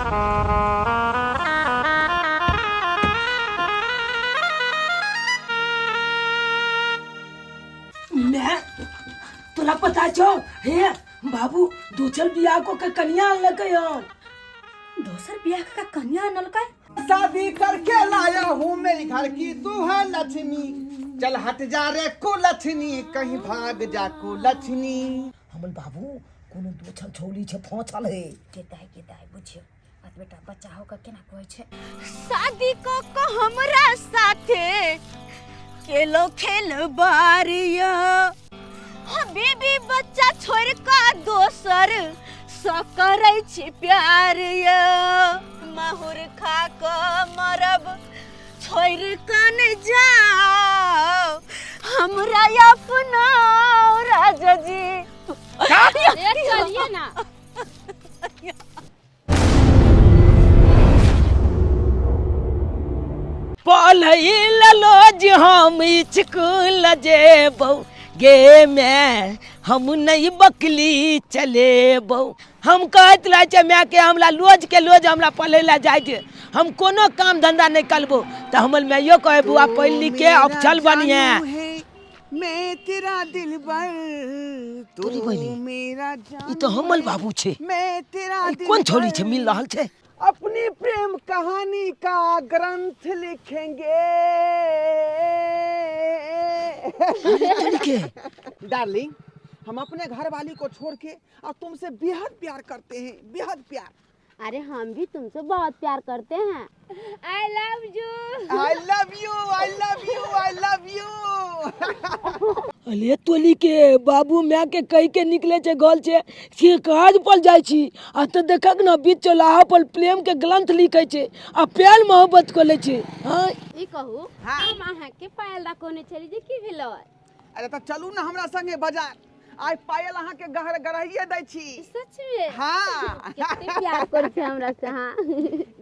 मैं तोरा पता छौ हे बाबू दोसर बियाह को के कन्या अनलकै हन। दोसर बियाह का कन्या अनलकै? शादी करके लाया हूँ मेरे घर की तू है लक्ष्मी, चल हट जा रे को लक्ष्मी, कहीं भाग जा को लक्ष्मी। हमर बाबू कोनो दोसर छौली छै फोचल है। के दाइ के दाइ बुझियो बात बेटा, बच्चा हो के केना कहै छै। शादी को को हमरा साथे केलो खेल बारिया, हाँ बेबी बच्चा छोड़ का दोसर स करै छी प्यार या, माहुर खा क मरब छोड़ क नै जाओ हमरा अपना राजा जी। ए, चलिए ना। पढ़ै लोज हम स्कूल जेबौ गे मैं, हम नहीं बकली चलेबौ। हम कहैत रहै छै मायके हमरा लोज के लोज हमरा पढ़ै लए जाइ छै, हम कोनो काम धंधा नहि करबो, तऽ हमर माइयो कहै बौआ पढ़ि लिख के मेरा अफसर बनिहे। जानू है, मैं तेरा दिलबर, तू तोरी बहिनी, मेरा ई जानू तऽ हमर है, बाबू छै। मैं तेरा ई कोन छौड़ी छै दिलबर। मिल रहल छै? अपनी प्रेम कहानी का ग्रंथ लिखेंगे। के डार्लिंग, हम अपने घर वाली को छोड़ के और तुमसे बेहद प्यार करते हैं, बेहद प्यार। अरे हम भी तुमसे बहुत प्यार करते हैं। I love you. I love you, I love you, I love you. अरे तोली के बाबू माय के कह के निकले छे गल छे से काज पर जाय छी, आ तो देखक न बीच चौराहा पर प्रेम के ग्रंथ लिखे छे आ प्यार मोहब्बत कर ले छे। हाँ ई कहू, हाँ। हम अहाँ के पायल दा कोने चली जे की भेलो? अरे तो चलू ना हमरा संगे बाजार, आइ पायल अहाँ के गहर गरहिए दै छी। सच में? हाँ। कते प्यार करै छै हमरा से। हाँ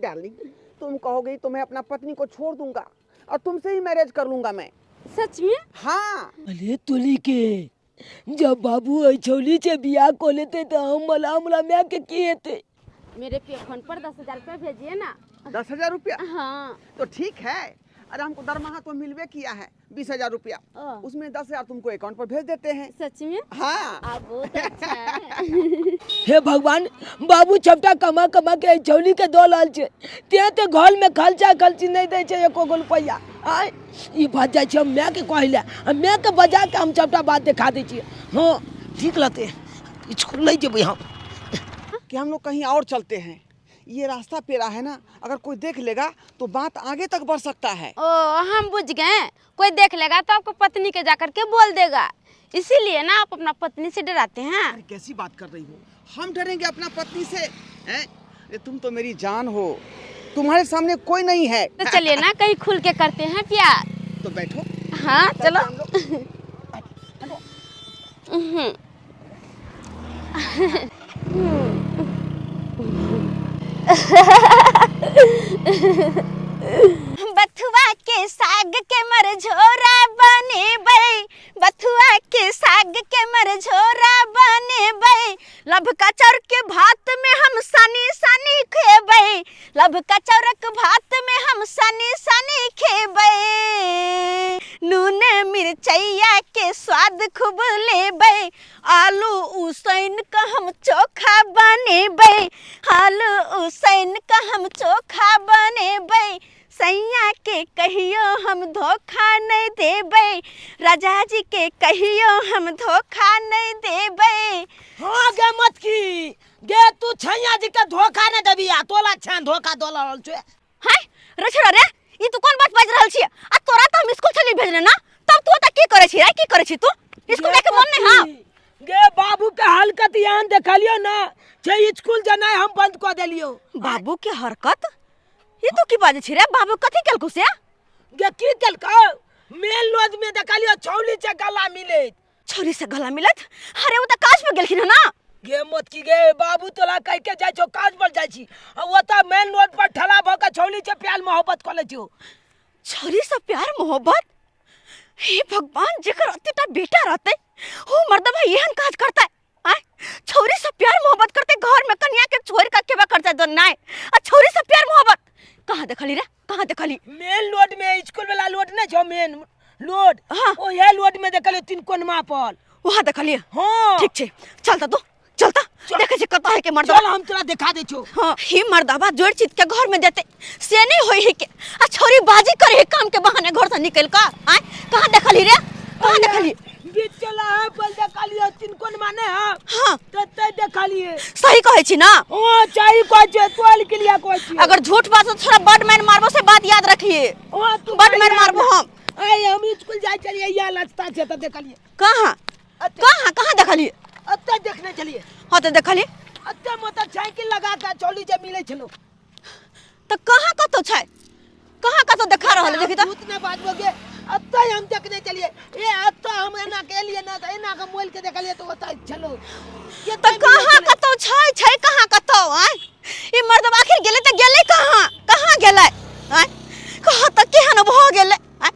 डार्लिंग, तुम कहोगे तो मैं अपना पत्नी को छोड़ दूंगा और तुमसे ही मैरिज कर लूंगा मैं। सच में? हाँ। अरे तोली के जब बाबू ऐ छौली से बियाह को लेते तो हम मला हमरा माय के की हेते? मेरे पे फोन पर 10,000 रुपया भेजिए ना। 10,000 रुपया? हाँ। तो ठीक है, अरे हमको दरमाहा तो मिलवे किया है 20,000 रुपया, उसमें 10,000 तुमको अकाउंट पर भेज देते हैं। सच में? हाँ। आप बहुत अच्छा है। हे भगवान, बाबू छपटा कमा कमा के एहि छौली के दऽ रहल छै, ते ते घर में खर्चा खर्ची नहीं दै छै एको गो रुपैआ। आय ई बात जाइ छै हम माय के कहै लए, आ माय के बजा के हम सबटा बात देखा दै छियै। हाँ ठीक रहतै, स्कूल नहीं जेबै हम। कि हम लोग कहीं और चलते हैं, ये रास्ता पेरा है ना, अगर कोई देख लेगा तो बात आगे तक बढ़ सकता है। ओ हम बुझ गए, कोई देख लेगा तो आपको पत्नी के जाकर के बोल देगा, इसीलिए ना आप अपना पत्नी से डराते हैं। अरे कैसी बात कर रही हो, हम डरेंगे अपना पत्नी से? हैं? अरे तुम तो मेरी जान हो, तुम्हारे सामने कोई नहीं है। तो चलिए ना कहीं खुल के करते हैं प्यार। तो बैठो। हाँ चलो। हम लोग। बथुआ के साग के मरझोरा बनेबै, बथुआ के साग के मरझोरा बनेबै, लभका चाउर के भात में हम सनी सनी खेबै, लभका चाउरक भात में हम सनी सनी खेबै, नून मिरचैया के स्वाद खूब लेबै, आलू उसैन का हम चोखा बनेबै, आलू उसैन का हम चोखा बनेबै, सैया के कहियो हम धोखा नहीं देबै, राजा जी के कहियो हम धोखा नहीं देबै। हाँ गे मत की गे, तू छैया जी के धोखा नहीं देबी आ तोला छान धोखा दऽ रहल छे। हाय रे छोरा रे, ई तू कोन बात बाजि रहल छी? आ तोरा तो हम स्कूल चली भेजने ना, तब तू ओतऽ की करै छी रे, की करै छी तू? स्कूल जाके मन नहीं? हाँ गे बाबू के हरकत यहाँ देखलियो ना छे, स्कूल जनाय हम बंद कऽ देलियो। बाबू के हरकत ई तू की बाजै छी रे? बाबू कथी केलकौ से? गे की केलकौ? मेन लोज में देखलियो छौली से गला मिले। छौरी से गला मिलत? अरे वो तऽ काज पर गेलखिन हँ ना। गे मत की गे, बाबू तोला कह के जाइ छौ काज पर जाइ छी, आ ओतऽ मेन रोड पर ठला भऽ के छौली से प्यार मोहब्बत कऽ लै छौ। छौरी से प्यार मोहब्बत? हे भगवान, जेकर अतेटा बेटा रहतै ओ मर्दबा एहन काज करतै? आँय छौरी से प्यार मोहब्बत करते घर में कन्या के छोड़ के केबा कर जाय नहीं आ छौरी से प्यार मोहब्बत कहाँ देखली रे कहाँ देखली मेन रोड में स्कूल वाला रोड नहीं छौ मेन रोड हाँ। ओहे रोड में देखलियो तीन कोनमा पर वहाँ देखली हाँ ठीक छै चल त तू चल त चल। देखै छी कतऽ है के मर्दबा चल हम तोरा देखा दै छौ हाँ ही मर्दबा जोड़ चित के घर में देते से नहीं होई है के आ छोरी बाजी करे है काम के बहाने घर से निकल का आय कहाँ देखली रे कहाँ देखली बीच चला है पर देखलियो तीन कोनमा ने हाँ हाँ तो ते देखलिए सही कहै छी ना हाँ चाही कहै छै तोल के लिए कहै छी अगर झूठ बात थोड़ा बड मैन मारबो से बात याद रखिए हाँ तू बड मैन मारबो हम आय हम स्कूल जाय चलिए या लचता छै त देखलिए कहाँ कहाँ कहाँ देखलिए अत्ते देखने चलिए हाँ तो देखलिए अत्ते मोटरसाइकिल लगा के चौली जे मिले छलो तो कहाँ कतौ छै कहाँ कतौ देखा रहल है देखी तो झूठ ने बाजबो के अत्ते हम देखने चलिए ए अत्ते हम एना के लिए ना त एना के मोल के देखलिए तो ओतै छलो तो कहाँ कतौ छै छै कहाँ कतौ आय ई मर्दबा आखिर गेलै तऽ गेलै कहाँ कहाँ गेलै आय कहाँ तक केहन भऽ गेलै आय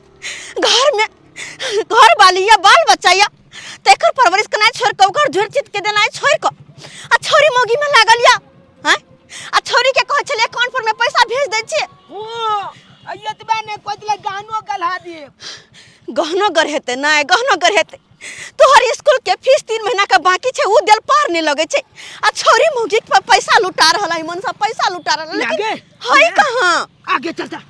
घरमे घर वाली या बाल बच्चा या तेकर परवरिश केनाइ छोड़ि कऽ ओकर झोर चित के देनाइ छोड़ि कऽ आ छौरी मौगी में लागल या आय आ छौरी के कहै छलियै अकाउंट पर में पैसा भेज दै छियै हाँ आ एतबा ने कहै छलै गहनो गलहा देब गहनो गढ़ेतै नहि गहनो गढ़ेतै तोहर स्कूल के फीस 3 महीना के बाकी छै उ देल पार नहीं लगे छै आ छौरी मौगी पर पैसा लुटा रहल है मन से पैसा लुटा रहल है लेकिन लागे? है कहाँ आगे चलता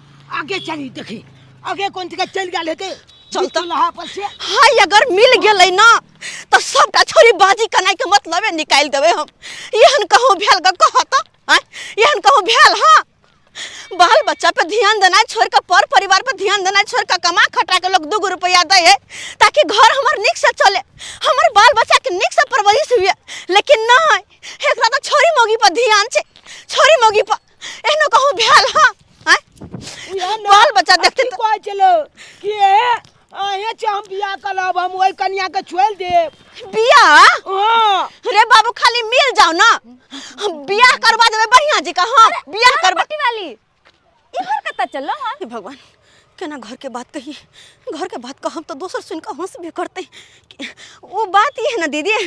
आगे चली देखी आगे कोन चीज चल गेल हेतै चल तऽ। लहा पर से हाय अगर मिल गेलै ना तऽ सबटा छोरी बाजी कनाइ के मतलबे निकालि देबै हम एहन कहूँ भेल ग कह तऽ आँय एहन कहूँ भेल हाँ बाल बच्चा पे ध्यान देना छोड़ के पर परिवार पे ध्यान देना छोड़ के कमा खटा के लोग 2 रुपया दे है ताकि घर हमर निक से चले हमर बाल बच्चा के निक से परवरिश हुए लेकिन नहीं एकरा तो छोरी मौगी पर ध्यान छै छोरी मौगी पर एहनो कहूँ भेल हाँ आँय? बाल बच्चा देखते की कहै छलो कि हे अहें छै हम बियाह करब हम ओहि कनिया के छोड़ि देब बियाह हाँ रे बाबू खाली मिल जाओ ना हम बियाह करवा देबै बढ़िया जी का हाँ बियाह करवा पट्टी वाली इधर कतऽ चललो हन हे भगवान केना घर के बात कही घर के बात कहम तो दोसर सुन के हंस भी करते वो बात ये है ना दीदी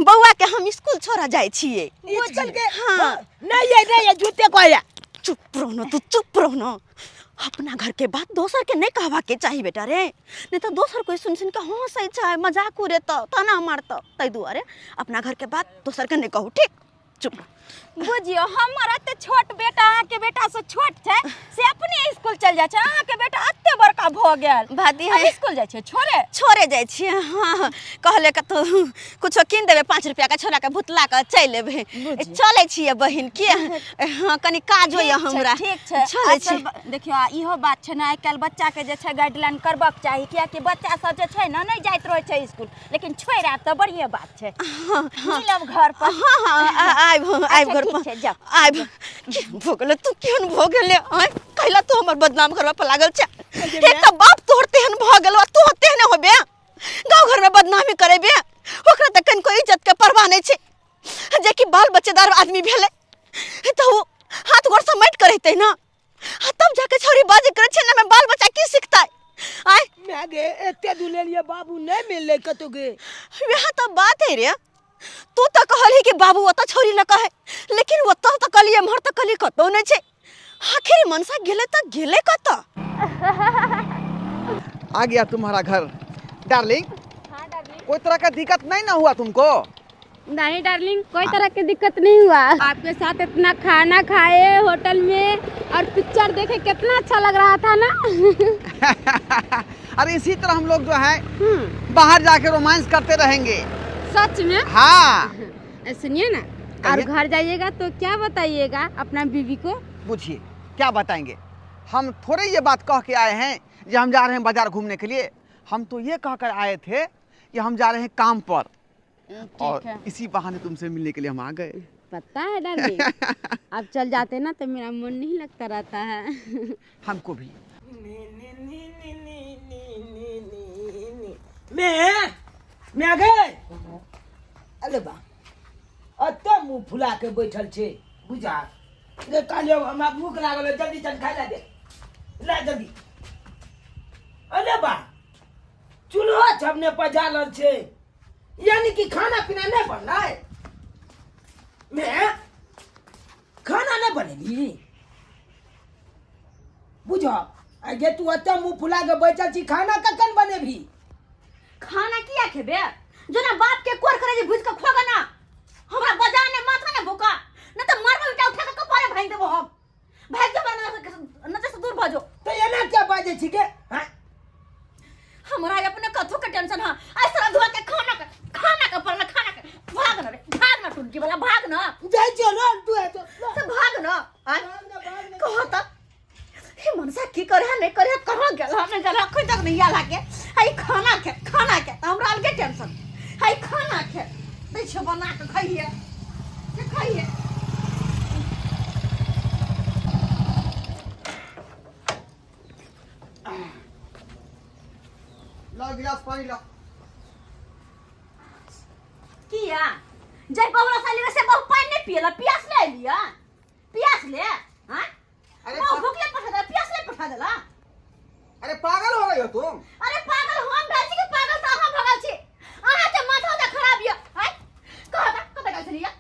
बउआ के हम स्कूल छोड़ा जाइ छियै स्कूल के हाँ नहीं ये नहीं ये झूठे कहया चुप रहो ना तू चुप रहो ना अपना घर के बात दोसर के नहीं कहवा के चाही बेटा रे नहीं तो दोसर कोई सुन सुन के हंसै छै मजाक उड़ेतौ ताना मारतौ ताहि दुआरे अपना घर के बात दोसर के नहीं कहू ठीक चुप रह। बुझियो हमर एते छोट बेटा अहाँके बेटा से छोट छै से अपने स्कूल चल जाइ छै अहाँके बेटा एते बड़का भऽ गेल भाती अब है स्कूल जाइ छै छोड़े छोड़े जाइ छियै हाँ कहले कतौ कुछो कीन देबै 5 रुपया के छोड़ा के भुतला के चलि एबै चलै छियै बहिन के हाँ कनि काजो यऽ ठीक छै, हमरा ठीक छै चलै आजकल छी देखियौ आ इहो बात छै ने आइ काल्हि बच्चाके जे छै गाइडलाइन करबाक चाही कियाकि बच्चा सब जे छै ने नहि जाइत रहै छै स्कूल लेकिन छोड़ि आयब तऽ बढ़िए बात छै मिलब घर पर हाँ हाँ आबि हम आबि अच्छा, घर ठीक पर छै, जाउ। आबि केहन भऽ गेलै तू केहन भऽ गेलै आँय कैला तू हमर बदनाम करबा पर लागल छै एक तऽ बाप तोहर तेहन भऽ गेल आ तू तेहने होबे गाँव घरमे बदनामी करेबे ओकरा तऽ कनिको इज्जत के परवाह नहि छै जेकि बाल बच्चेदार आदमी भेलै तऽ ओ हाथ गोर समेट के रहतै ने आ तब जाके छौरी बाजे करै छै ने में बाल बच्चा की सिखतै आँय माय गे एते दुलेलिए बाबू नहीं मिलले कतौ गे वएह तऽ बात है रे तू तऽ कहलही कि बाबू ओतऽ छौरी लऽ कऽ है लेकिन ओतऽ तऽ कहलियै एम्हर तऽ कहलियै कतौ नहि छै आखिर मनसा गेलै तऽ गेलै कतऽ आ गया तुम्हारा घर डार्लिंग हाँ डार्लिंग कोई तरह का दिक्कत नहीं ना हुआ तुमको नहीं डार्लिंग कोई तरह की दिक्कत नहीं हुआ आपके साथ इतना खाना खाए होटल में और पिक्चर देखे कितना अच्छा लग रहा था ना अरे इसी तरह हम लोग जो है बाहर जाके रोमांस करते रहेंगे सच में हाँ सुनिए ना और कहिए। घर जाइएगा तो क्या बताइएगा अपना बीवी को पूछिए क्या बताएंगे हम थोड़े ये बात कह के आए हैं कि हम जा रहे हैं बाजार घूमने के लिए हम तो ये कह कर आए थे कि हम जा रहे हैं काम पर और है। इसी बहाने तुमसे मिलने के लिए हम आ गए पता है डार्लिंग आप चल जाते ना तो मेरा मन नहीं लगता रहता है हमको भी मैं मैं गए अरे बा अत्ते मुंह फुला के बैठल छे बुझा रे कालियो हमरा भूख लागल है जल्दी चल खाइ ला दे ला जल्दी अरे बा चूल्हा छबने पजालल छे यानी कि खाना पीना नहीं बनलै मैं खाना नहीं बनेली बुझ आगे तू अत्ता मुंह फुला के बैठल छी खाना कखन बनेबही खाना किया खेबे जो ना बाप के कोर करे जे भुज के खोगा ना हमरा बजा ने माथा ने भूका न त मारबो बेटा उठा के कपारे भांग देबो हम भाग जो हमरा नजर से दूर भजो तो एना क्या बाजे छी के हाँ? हमरा अपने कथो के टेंशन है आई सारा धुआ के खाना के पड़ल खाना के भाग न रे भाग न टुनकी वाला भाग न जाइ छियो न तू है तो से भाग न आय भाग न, भाग न। कहो त हे मनसा की करे है नहीं करे है कहाँ गेल है नहीं गेल है अखन तक नहीं आयल है के हाय खाना के त हमरा अलगे टेंशन हाय खाना के दै छो बना के खाइए के खाइए लाओ गिलास पानी लाओ किया जय बबला साली में से बहु पानी नहीं पियला प्यास ले लिया प्यास ले हां अरे बहु भूख ले पठा देला प्यास ले पठा देला अरे पागल हो गई हो तुम अरे पागल हम भेल छी कि पागल तऽ अहाँ भऽ गेल छी अहाँ के माथा तऽ खराब यऽ आँय कह तऽ कतऽ गेल छलियै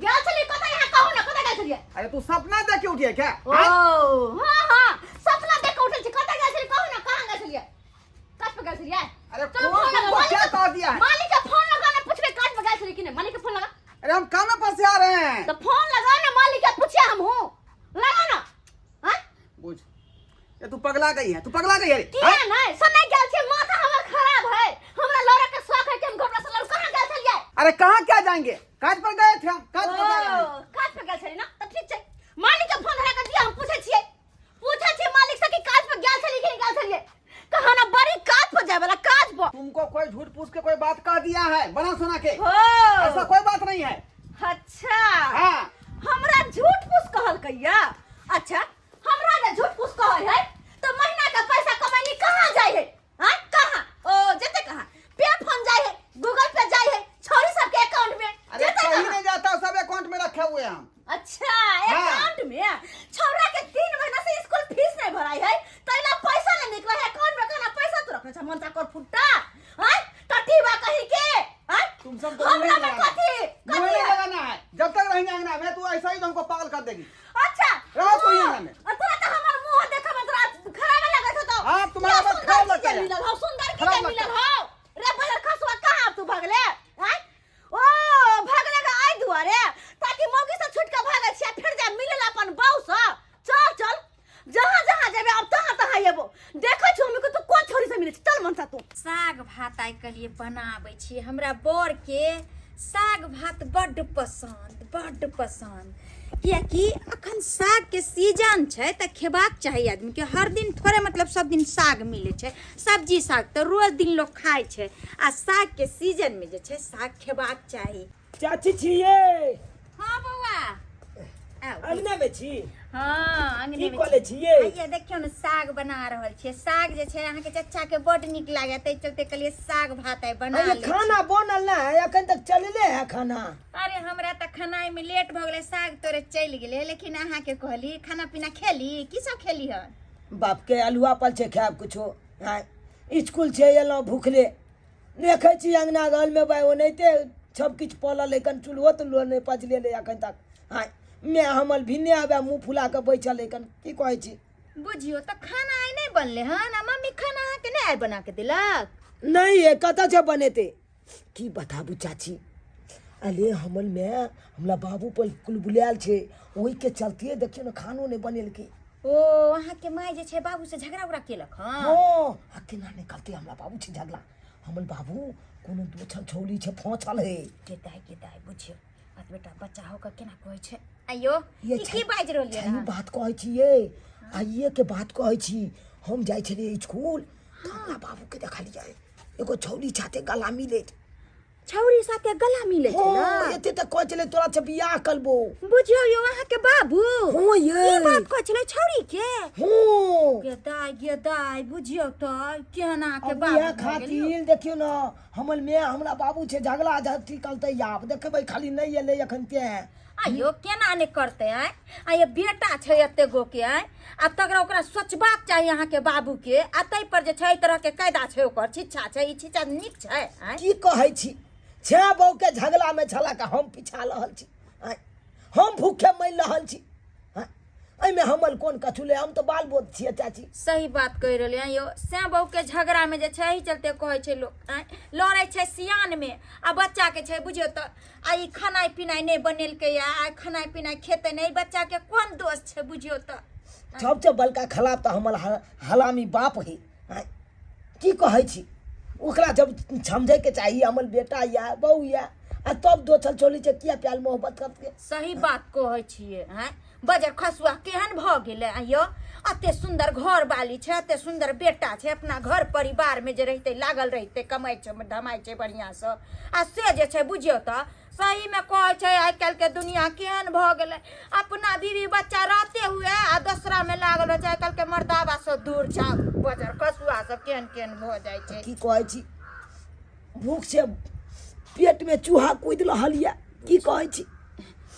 गेल छलियै कतऽ यहाँ कहू ने कतऽ गेल छलियै अरे तू सपना देख के उठी है क्या ओ हाँ हाँ सपना देख के उठल छी कतऽ गेल छलियै कहू ने कहाँ गेल छलियै काज पर गेल छलियै अरे चलो फोन फोन लगा तुमको क्या मालिक कह दिया है मालिक के फोन लगा ना पूछबे काज पर गेल छलियै कि नहि मालिक के फोन लगा अरे हम काम पर से आ रहे हैं तो फोन लगा ना मालिक के पूछिया हम हूँ लगा ना हाँ बुझ ये तू पगला गई है तू पगला गई है रे, किया हाँ? नहीं सुनने गेल छी माथा हमर खराब है हमरा लड़े के शौक है कि हम घबरा से लड़ू कहाँ गेल छलियै अरे कहाँ क्या जाएंगे काज पर गए थे हम काज पर जा रहे हैं ओ, काज पर गेल छलियै ना तऽ ठीक छै मालिक के फोन धरा के दिया हम पूछै छियै पूछै छियै मालिक से कि काज पर गेल छलियै कि नहि गेल छलियै कहाँ ना बड़ी काज पर जाय वाला काज पर तुमको कोई झूठ पूछ के कोई बात कह दिया है बना सुना के हो ऐसा कोई बात नहीं है अच्छा हाँ हमरा झूठ फूस कहल कैया अच्छा हमरा ने झूठ फूस कहै है तो महीना का पैसा कमैनी कहाँ जाय है हाँ कहाँ ओ जेते कहाँ पे फोन जाय है गूगल पे जाय है छोरी सबके अकाउंट में अरे जेते कहीं कहाँ नहीं जाता सब अकाउंट में रखे हुए हैं हम अच्छा हाँ। अकाउंट में छोरा के 3 महीना से स्कूल फीस नहीं भराई है तैला पैसा नहीं निकला है अकाउंट में कहना पैसा तो रखने छ मनता कर फुट्टा हैं टटीबा कहीं के हैं तुम सब तो हमरा मुंह में नहीं लगाना। कथी मुंह कथी नहीं है? लगाना है जब तक रहेंगे अंगना में तू ऐसा ही तो हमको पागल कर देगी अच्छा रहो तू ही हाँ, अंगना में। और तोरा तो हमर मुंह देखे में तोरा खराब लगत हो तो हाँ, तुम्हारा क्या बस खराब सुंदर लगता चीज है। मिलल हो सुंदर की खराब मिलल लगता हो रे बजर खसुआ कहाँ तू भगले हैं ओ भगले का आई दुआरे ताकि मौगी से छूट के भागे छिया फिर जा मिलल अपन बहू से चल चल जहाँ जहाँ जेबे अब तहाँ तहाँ एबो देखै छु हम तू कोन छोरी से मिले छी चल मनसा तू साग भात आइ कहलियै बनाबै छी हमरा बरके साग भात बड्ड पसन्द बड्ड पसन्द किएकि अखन सागके सीजन छै तऽ खेबाक चाही आदमीके हर दिन थोड़े मतलब सब दिन साग मिलै छै सब्जी साग तऽ रोज दिन लोक खाइ छै आ सागके सीजनमे जे छै साग खेबाक चाही चाची छियै हँ बौआ आउ अंगना में छी हँ अंगने की में कऽ लै छियै हैया देखियौ ने साग बना रहल छियै साग जे छै अहाँके चचा के बड्ड नीक लागै ताहि चलते कहलियै साग भात आइ बना अरे लै छी। खाना बनल ना है अखन तक चलले है खाना अरे हमरा तऽ खेनाइ में लेट भऽ गेलै साग तोरे चलि गेलै लेकिन अहाँके कहली खाना पीना खेली की सब खेली हन बाप के अल्हुआ पल छै खायब कुछो आँय स्कूल छै एलहुँ भूखले देखै छी अङ्गना घरमे भाइ ओनाहिते सब किछु पलल एखन चूल्हो तुल्हो नहि पजलेलै एखन तक आँय माय हमर भिन्ने आबै मुँह फुला कऽ बैठल एखन की कहै छी बुझियौ तऽ खाना आइ नहि बनलै हन आ मम्मी खाना अहाँके नहि आइ बना के देलक नहि ये कतऽ छै बनेतै की बताबू चाची अरे हमर माय हमरा बाबू पर कुलबुलायल छै ओहिके चलते देखियौ ने खानो नहि बनेलकै ओ अहाँके माय जे छै बाबू से झगड़ा उगड़ा केलक हँ हँ आ केना नहि करतै हमरा बाबू छै झगड़ा हमर बाबू कोनो दोछल छौली छै फोछल है के दाय के दाय बुझियौ आ बेटा बच्चा होकर केना कहै छै आइयो ये ई की बाजि रहलियै सही हन बात कहै छी ये आइए के बात कहै छी हम जाइ छलियै स्कूल तऽ हमरा बाबूके देखलियै एगो छौली छाते गला मिलैत छौरी साथे गला मिलै छै हँ ने एते तऽ कहै छलै तोरा से बियाह करबो बुझियौ यौ अहाँके बाबू हँ ये ई बात कहै छलै छौरी के हँ गे दाय गे दाय बुझियौ तऽ केहन अहाँके अब बाबू इएह भऽ गेल यौ। खातिर देखियौ ने हमर माय हमरा बाबू छै झगड़ा झगड़ी करतै आब देखबै खाली नहि एलै एखन तेँ आइयो केना नहि करतै आँय आइयो बेटा छै एते गो के आँय आ तकरा ओकरा सोचबाक चाही अहाँके बाबू के आ ताहि पर जे छै एहि तरहके कायदा छै ओकर शिक्षा छै ई शिक्षा नीक छै आँय की कहै छी छे बहू के झगड़ा में छला के हम पिछा रहल छी आँय, हम भूखे मरि रहल छी। आँय, एहिमे हमर कोन कछुले, हम तऽ बाल बोध छियै चाची। सही बात कहि रहलियै हँ यौ। सैं बहूके झगड़ामे जे छै एहि चलते कहै छै लोक, आँय, लड़ै छै सियानमे आ बच्चाके छै बुझियौ तऽ आ ई खेनाइ पिनाइ नहि बनेलकै आ खेनाइ पिनाइ खेतै नहि, बच्चाके कोन दोष छै बुझियौ तऽ। सबसँ बड़का खराब तऽ हमर हलामी बाप है। आँय, की कहै छी, ओकरा जब समझैके चाही हमर बेटा या बहू या, आ तब दोसर चोली छै किया प्यार मोहब्बत करके। सही बात कहै छियै। आँय, बजर खसुआ केहन भऽ गेलै आइयो, एते सुन्दर घर वाली छै, एते सुन्दर बेटा छै, अपना घर परिवारमे जे रहितै लागल रहितै, कमाइ छै धमाइ छै बढ़िआँसँ, आ से जे छै बुझियौ तऽ सहीमे कहै छै आइ काल्हिके दुनिया केहन भऽ गेलै, अपना बीवी बच्चा रहते हुए आ दोसरामे लागल रहै छै। आइ काल्हिके मर्दाबा सब दूर छै, बजर खसुआ सब केहन केहन भऽ जाइ छै। की कहै छी, भूख से पेटमे चूहा कूदि रहल यऽ। की कहै छी,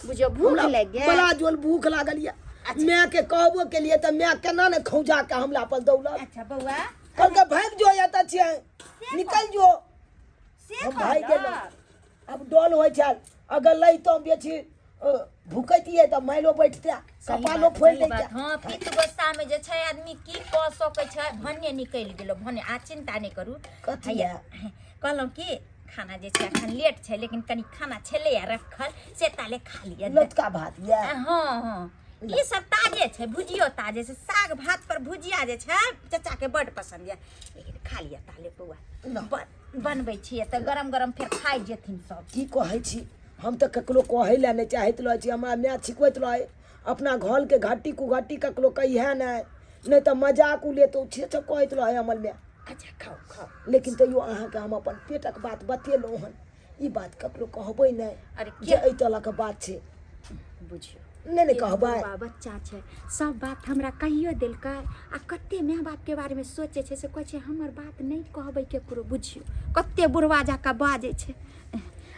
बुझियौ भूख लागि गेल, बड़ा जोर भूख लागल यऽ। माय के कहबो के लिए तऽ माय केना ने खौजा के हमला पर दौड़ल। अच्छा बौआ, कहलकै भागि जो, एतऽ छियै निकल जो। से हम भागि कहलक? गेलहुँ। आब डोल होइ छल, अगर लैतहुँ बेसी भुकैतियै तऽ माइलो बैठते, कपालो फोड़ि दैते। हँ, पित्त गुस्सामे जे छै आदमी की कऽ सकै छै, भन्ने निकलि गेलो भन्ने। आ चिन्ता नहि करू। कथी? हैया, कहलहुँ कि खाना जे छै एखन लेट छै, लेकिन कनि खाना छलैया रखल, से ताले खा लिअ। लतका भात यऽ? हँ हँ, ई सब ताजे छै, भुजियो ताजे छै। साग भात पर भुजिया जे छै चचा के बड पसंद यऽ, लेकिन खा लिअ ताले बौआ। बनबै छियै तऽ गरम गरम फेर खाइ जेथिन सब। की कहै छी, हम तऽ ककरो कहै लए नहि चाहैत रहै छी। हमरा माय छिकबैत रहै, अपना घरके घट्टी कुघट्टी ककरो कहिहे नहि, नहि तऽ मजाक उड़ेतौ, से सब कहैत रहै हमर माय। अच्छा खाउ खाउ। लेकिन तैयो अहाँके हम अपन पेटक बात बतेलहुँ हन, ई बात ककरो कहबै नहि। अरे जे एहि तरहके बात छै बुझियौ नहि ने एगो कहबै। बौआ बच्चा छै, सब बात हमरा कहियो देलकै, आ कते माय बाप के बारे में सोचे छै, से कहै छै हमर बात नहि कहबै केकरो। बुझियौ कते बुढ़वा जकाँ बाजै छै।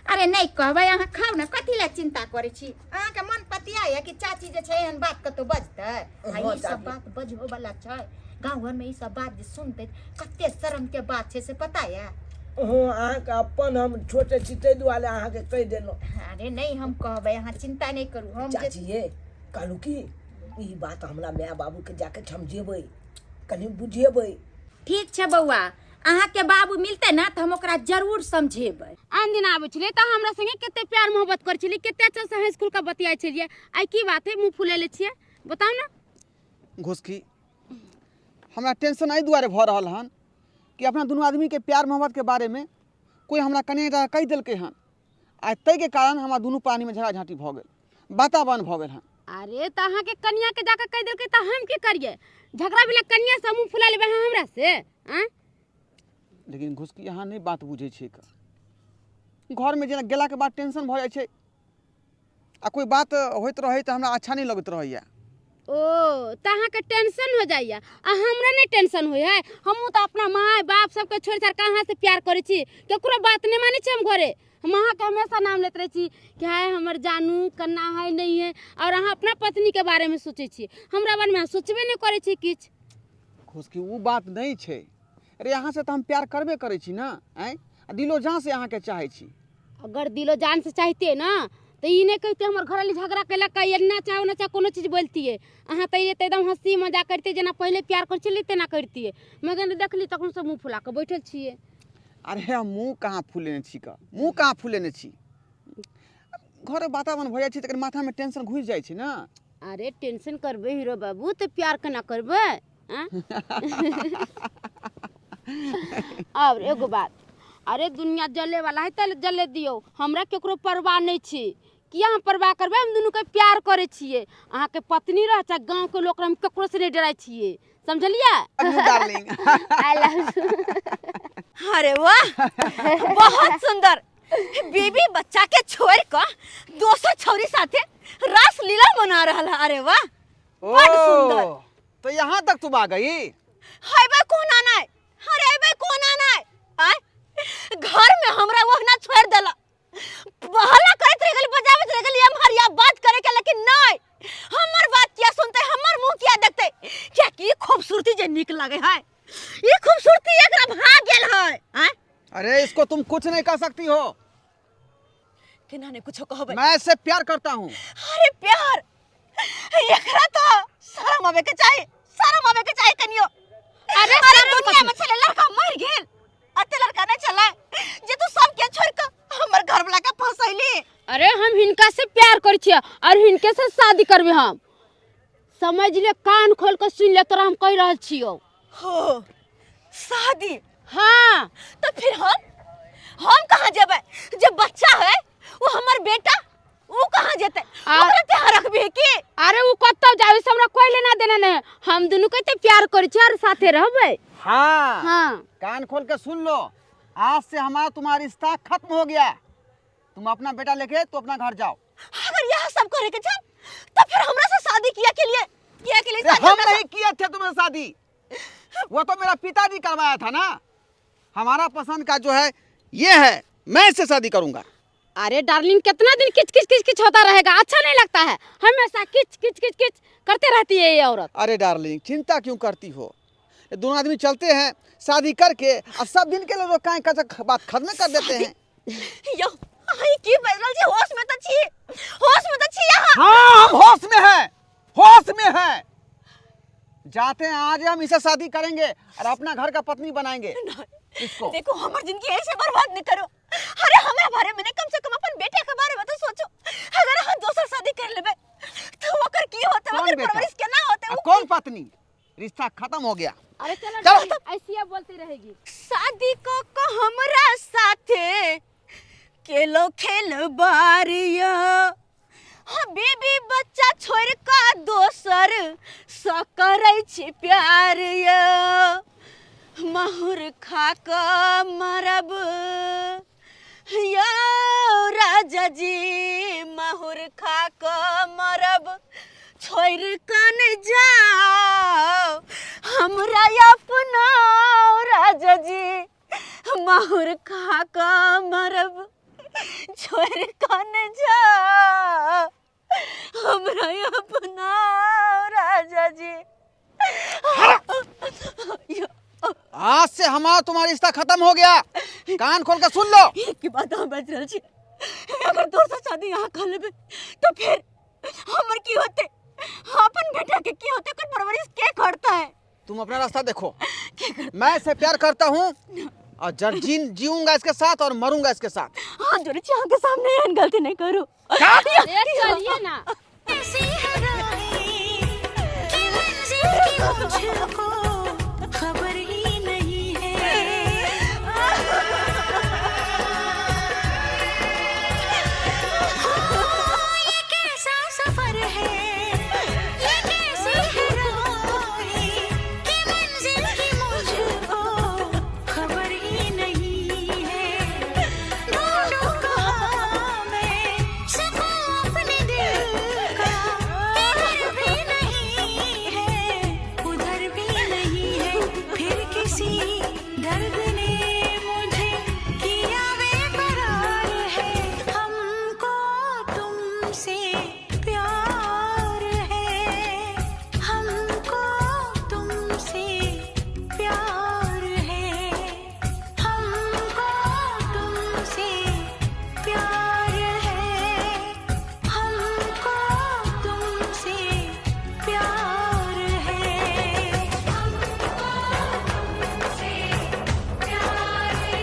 अरे नहि कहबै, अहाँ खाउ ने, कथी लए चिन्ता करै छी? अहाँके मन पतिया यऽ कि चाची जे छै एहन बात कतौ बजतै? आ हँ, ई सब चाची। बात बजहो वाला छै? गाँव घरमे ई सब बात जे सुनतै कते शर्म के बात छै से पता यऽ? हँ, अहाँके अपन हम छोटे छी ताहि दुआरे अहाँके कहि देलहुँ। अरे नहि, हम कहबै, अहाँ चिन्ता नहि करू। हम जे चाची ये, कहलहुँ कि ई बात हमरा माय बाबूके जाके समझेबै, कनि बुझेबै। ठीक छै बौआ, अहाँके बाबू मिलतै ने तऽ हम ओकरा जरूर समझेबै। आन दिन आबै छलियै तऽ हमरा संगे कते प्यार मोहब्बत करै छलियै, कते अच्छा से हँसि खुलि कऽ बतियाइ छलियै, आइ की बात है मुँह फुलेले छियै, बताउ ने। घुसकी, हमरा टेंशन एहि दुआरे भऽ रहल हन कि अपना दुनू आदमीके प्यार मोहब्बतके बारेमे कोइ हमरा कनिटा कहि देलकै हन, आ ताहिके कारण हमरा दुनू प्राणीमे झगड़ा झाँटी भऽ गेल, वातावरण भऽ गेल हन। अरे तऽ अहाँके कनिया के जाके कहि देलकै तऽ हम की करियै? झगड़ा भेलै कनिया से, मुँह फुला लेबै अहाँ हमरा से? आँय? लेकिन घुसकी, अहाँ नहि बात बुझै छियै। घरमे जेना गेलाके बाद टेंशन भऽ जाइ छै, आ कोइ बात होइत रहै तऽ हमरा अच्छा नहि लगैत रहैए। ओ तऽ अहाँके टेंशन हो जाइए आ हमरा नहि टेंशन होइ है? हमहूँ तऽ अपना माय बाप सबके छोड़ि छाड़ि कऽ अहाँसँ प्यार करै छी, केकरो बात नहि मानै छी हम। घरे हम अहाँके हमेशा नाम लैत रहै छी कि हाय हमर जानू कन्ना है नहीं है, और अहाँ अपना पत्नीके बारेमे सोचै छी, हमरा बारेमे अहाँ सोचबे नहि करै छी किछु। घुसकी, ओ बात नहि छै। अरे अहाँसँ तऽ हम प्यार करबे करै छी ने। आँय, आ दिलो जानसँ अहाँके चाहै छी। अगर दिलो जान से चाहते ना तो ई नहीं कहते हमर घरवाली झगड़ा कैलक, एना चाहे ओना चाहे कोनो चीज बोलतियै। अहाँ तऽ अइयै तऽ एकदम हँसी मजाक करितियै, जेना पहिले प्यार करै छलियै तेना करितियै, मगर देखली तखन से मुँह फुला कऽ बैठल छियै। अरे हम मुँह कहाँ फुलेने छी कऽ, मुँह कहाँ फुलेने छी? घरक वातावरण भऽ जाइ छै तकर माथामे टेंशन घुसि जाइ छै ने। अरे टेंशन करबै हीरो बाबू तऽ प्यार केना करबै? आँय? और एगो बात, अरे दुनिया जले वाला है तऽ जले दियौ, हमरा केकरो परवाह नहि छै। किया हम परवाह करबै? हम दुनूके प्यार करै छियै। अहाँके पत्नी रह चाहे गाँवके लोक रह, हम केकरो से नहि डराइ छियै, समझलियै? Darling, I love you. अरे वाह, बहुत सुंदर। बीबी बच्चा के छोड़ कऽ दोसर छौरी साथे रास लीला मना रहल है। अरे वाह, बड सुंदर। तो यहाँ तक तुम आ गई? हेबे कोना नहीं, अरे हेबे कोना नहीं। आय घर में हमरा ओहना छोड़ देला, हल्ला करैत रह गेली, बजाबैत रह गेली एम्हर या बात करे के, लेकिन नहीं हमर बात किया सुनते, हमर मुंह किया देखते? क्या की खूबसूरती जे निक लगे है, ई खूबसूरती एकरा भाग गेल है। आय अरे इसको तुम कुछ नहीं कर सकती हो। केना नहीं कुछो कहबै। मैं इससे प्यार करता हूँ। अरे प्यार एकरा तो शरम आवे के चाही, शरम आवे के चाही कनियो। अरे अरे शरम दुनिया कथी? में छले लड़का मर गेल, अते लड़का नहीं चला जे तू सब के छोड़ के हमर घर वाला के फसैली। अरे हम हिनका से प्यार करै छियै और हिनके से शादी करबै हम, समझ ले, कान खोल के सुन ले तोरा हम कहि रहल छियौ। हो शादी? हाँ। तो फिर हम कहाँ जेबै? जे बच्चा है वो हमर बेटा, वो कहाँ जेतै? ओकरा ते रखबी की? अरे वो कतौ जावे से हमरा कोई लेना देना नहीं, हम दुनू के ते प्यार करै छियै और साथे रहबै। हाँ हाँ कान खोल के सुन लो, आज से हमारा तुम्हारा रिश्ता खत्म हो गया, तुम अपना बेटा लेके तो अपना घर जाओ। अगर यह सब करे के छन तो फिर हमरा से शादी किया के लिए, किया के लिए अरे शादी हम हमरा से- नहीं किए थे तुम्हें शादी, वो तो मेरा पिताजी करवाया था ना। हमारा पसंद का जो है ये है, मैं इससे शादी करूंगा। अरे डार्लिंग कितना दिन किच किच किच किच होता रहेगा, अच्छा नहीं लगता है, हमेशा किच किच किच किच करते रहती है ये औरत। अरे डार्लिंग चिंता क्यों करती हो, ये दोनों आदमी चलते हैं शादी करके और सब दिन के लिए लोग काहे कचक बात खत्म कर देते हैं। यो आई की बदल छी, होश में त छी, होश में त छी यहाँ। हाँ हम होश में हैं, होश में हैं। जाते हैं आज हम इसे शादी करेंगे और अपना घर का पत्नी बनाएंगे इसको। देखो हमर जिंदगी ऐसे बर्बाद नहीं करो। अरे हमरा बारे में नहीं, कम से कम अपन बेटा के बारे में तो सोचो। अगर हम दोसर शादी कर लेबे तो ओकर की होते, कौन ओकर बेटा? परवरिश केना होते? और कौन पत्नी? रिश्ता खत्म हो गया। अरे चलो चलो। डार्लिंग, ऐसी अब बोलती रहेगी। शादी को को हमरा साथे केलो खेल बारिया, हाँ बीबी बच्चा छोड़ का दोसर स करै छी प्यार यो, माहुर खा क मरब यो राजा जी, माहुर खा क मरब छोड़ कन जाओ हमरा अपना राजा जी, माहुर खा क मरब छोड़ कन जाओ हमरा अपना राजा जी। आज से हमारा तुम्हारा रिश्ता खत्म हो गया, कान खोल के सुन लो। एक की बात हम बच रहल छी, अगर दोसर शादी यहाँ कर लेबे तो फिर हमर की होते, अपन बेटा के की होते, ओकर परवरिश के करता है? तुम अपना रास्ता देखो, मैं इससे प्यार करता हूँ और जब जीऊंगा इसके साथ और मरूंगा इसके साथ। हाँ जोड़े छी अहाँ के सामने एहन गलती नहीं करू। अरे चलिए ना। ऐसी है राहें कि मंजिल की मुझको खबर ही नहीं है। हाँ, ये कैसा सफर है, ये कैसी है राहें कि मंजिल की मुझको खबर ही नहीं है। ढूंढूं कहाँ मैं सुकून अपने दिल का, इधर भी नहीं है उधर भी नहीं है। फिर किसी दर्द ने मुझे किया बेकरार है, हमको तुमसे प्यार है, हमको तुमसे प्यार है, हमको तुमसे प्यार है, हमको तुमसे प्यार है, हमको तुमसे प्यार है,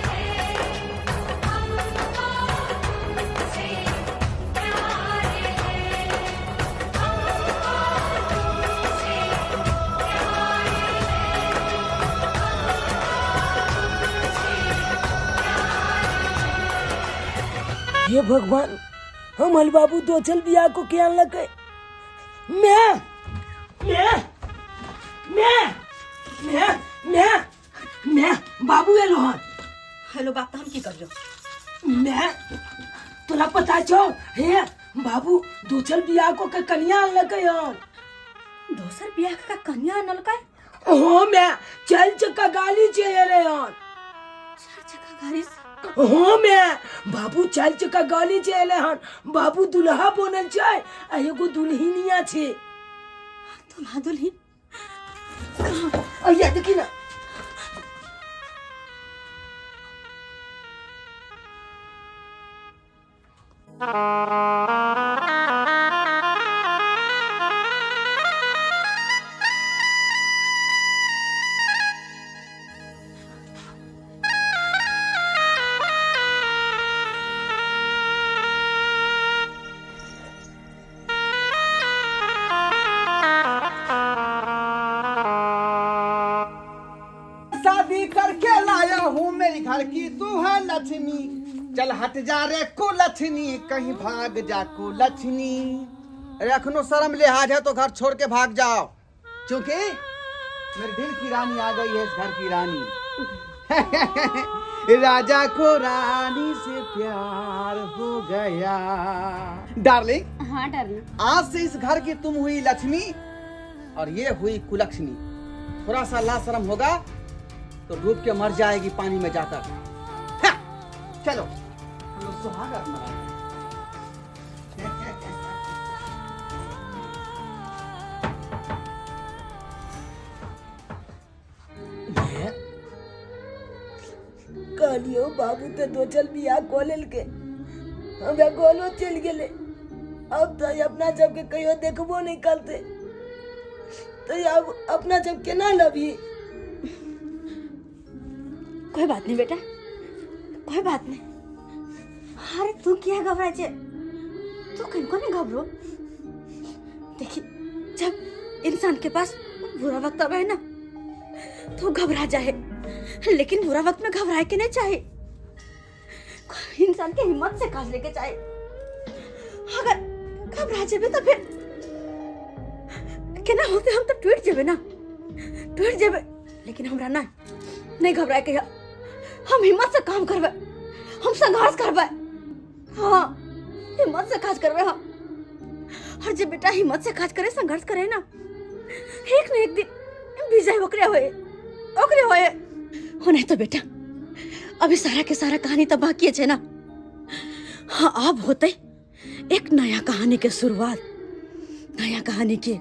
हमको तुमसे प्यार है, हमको तुमसे प्यार हे भगवान, हम हल बाबू दोचल बिया को क्या लगे। मैं मैं मैं मैं मैं मैं बाबू एलो हन। हेलो बाप, तो हम की करियो? मैं तोरा पता छौ हे बाबू दोचल बिया को के कन्या लगे हन। दोसर बियाह का कन्या अनलकै? हो मैं चल चक्का गाली छे एले हन। चार चक्का गाड़ी से? हो मैं बाबू चल चक्का गाली छे एले हन। बाबू दुल्हा बनल छै आ एगो दुल्हिनिया छे। दुल्हा दुल्हिन? अइया देखी ना। शादी करके लाया हूँ मेरे घर की तू है लक्ष्मी, चल हट जा रे कुलक्ष्मी, कहीं भाग जा कुलक्ष्मी। अरे अखनो शर्म लिहाज है तो घर छोड़ के भाग जाओ, क्योंकि मेरे दिल की रानी आ गई है, इस घर की रानी। राजा को रानी से प्यार हो गया। डार्लिंग। हाँ डार्लिंग। आज से इस घर की तुम हुई लक्ष्मी और ये हुई कुलक्ष्मी। थोड़ा सा ला शर्म होगा तो डूब के मर जाएगी पानी में जाकर। हाँ, चलो हम लोग सुहाग मनाएंगे। कहलियो बाबू तो दोचल बियाह कऽ लेलकै, हमरा गोलो चलि गेलै। अब तो अपना सबके कहियो देखबो नहीं करते, तो अब अपना सब केना लबही? कोई बात नहीं बेटा, कोई बात नहीं। अरे तू क्या घबरा छे? तू कनको नहीं घबरो। देखी जब इंसान के पास बुरा वक्त आवे ना तो घबरा जाए, लेकिन बुरा वक्त में घबराए के नहीं चाहे। इंसान के हिम्मत से काज लेके चाहे। अगर घबरा जाबे तो फिर केना होते, हम तो टूट जेबे ना, टूट जेबे। लेकिन हमरा ना नहीं घबराए के, हम हिम्मत से काम करबे, हम संघर्ष करबे। हाँ हिम्मत से काज करबे हम। और जे बेटा हिम्मत से काज करे, संघर्ष करे ना, एक न एक दिन विजय ओकरे होए, ओकरे होए। हो नहीं तो बेटा अभी सारा के सारा कहानी तो बाकी है ना। हाँ अब होते एक नया कहानी के शुरुआत, नया कहानी के।